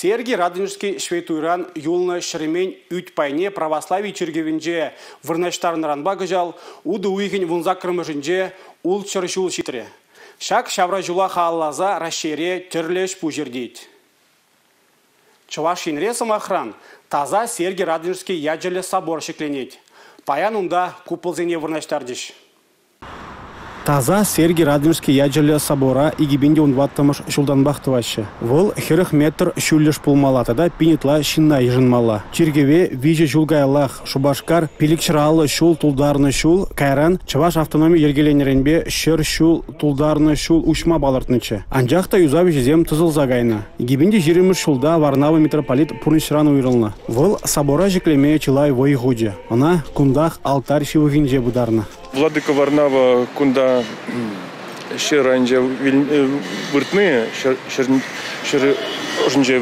Сергий Радонежский ҫветтуйран юлнӑ ҫӗрмен ӳт пайне православи чиркӗвӗнче вырнаҫтарнӑранпа кӑҫал утӑ уйӑхӗн 18-мӗшӗнче 600 ҫул ҫитрӗ. Ҫак ҫавра ҫула халалласа Раҫҫейре тӗрлӗ ӗҫ-пуҫ иртет. Чӑваш Енре, сӑмахран, таса Сергий Радонежский ячӗллӗ собор ҫӗкленет. Паян унта куполсене вырнаҫтарчӗҫ. Таса Сергий Радонежский ячӗллӗ собора 2014-мӗш ҫултанпах тӑваҫҫӗ. Вӑл 40 метр ҫӳллӗш пулмалла тата пин ытла ҫынна йышӑнмалла. Чиркӗве 3 ҫул каяллах Шупашкар 550 ҫул тултарнӑ ҫул, кайран Чӑваш автономи йӗркеленнӗренпе 100 ҫул тултарнӑ ҫул уҫма палӑртнӑччӗ. Анчах та юсав ӗҫӗсем тӑсӑлса кайнӑ. 2020-мӗш ҫулта Варнава митрополит пурнӑҫран уйрӑлнӑ. Вӑл собора ҫӗклеме чылай вӑй хучӗ. Ӑна кунтах алтарь ҫывӑхӗнче пытарнӑ. Владыка Варнава кунта ҫӗр айӗнче выртни, ҫӗр ӑшӗнче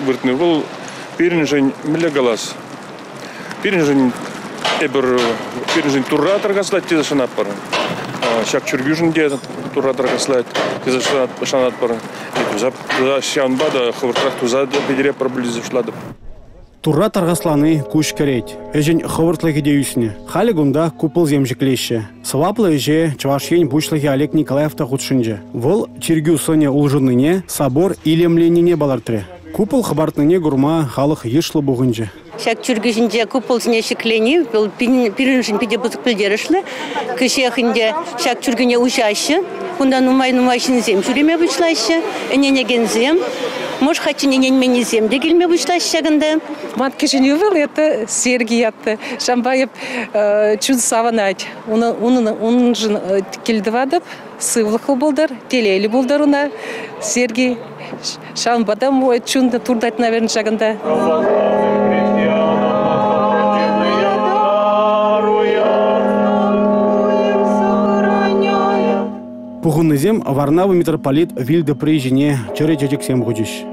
выртни вӑл пирӗншӗн, мӗнле калас, пирӗншӗн эпир пирӗншӗн Турра тархаслать тесе шанатпӑр. Ҫак чиркӳшӗн те Турра тархаслать тесе шанатпӑр. Ҫавӑнпа та хӑвӑртрах туса пӗтеретпӗр пуль тесе шутлатӑп. Турра тархаслани куҫ кӗрет. Ӗҫӗн хӑвӑртлӑхӗ те ӳснӗ. Халӗ кунта куполсем ҫӗклеҫҫӗ. Сӑваплӑ ӗҫе Чӑваш Ен Пуҫлӑхӗ Олег Николаев та хутшӑнчӗ. Вӑл чиркӳ сӑнӗ улшӑннине, собор илемленнине палӑртрӗ. Купол хӑпартнине курма халӑх йышлӑ пухӑнчӗ. Ҫак чиркӳ ҫинче куполсене ҫӗклени вӑл пирӗншӗн питӗ пысӑк пӗлтерӗшлӗ. Кӗҫех ӗнтӗ ҫак чиркӳне уҫаҫҫӗ. Кунта нумай-нумай ҫынсем ҫӳреме пуҫлаҫҫӗ, ӗненекенсем. Может, хальччен ӗненменнисем те килме пуҫлаҫҫӗ ҫакӑнта. Ман кӗҫӗн ывӑл это Сергий ятлӑ. Ҫавӑнпа эп чун савӑнать. Уншӑн кӗл тӑватӑп. Сывлӑхлӑ пултӑр, телейлӗ пултӑр уна Сергий. Ҫавӑнпа та чун туртать, наверное, ҫакӑнта. Пухӑннисем Варнава митрополит вил тӑпри ҫине чӗрӗ чечексем хучӗҫ.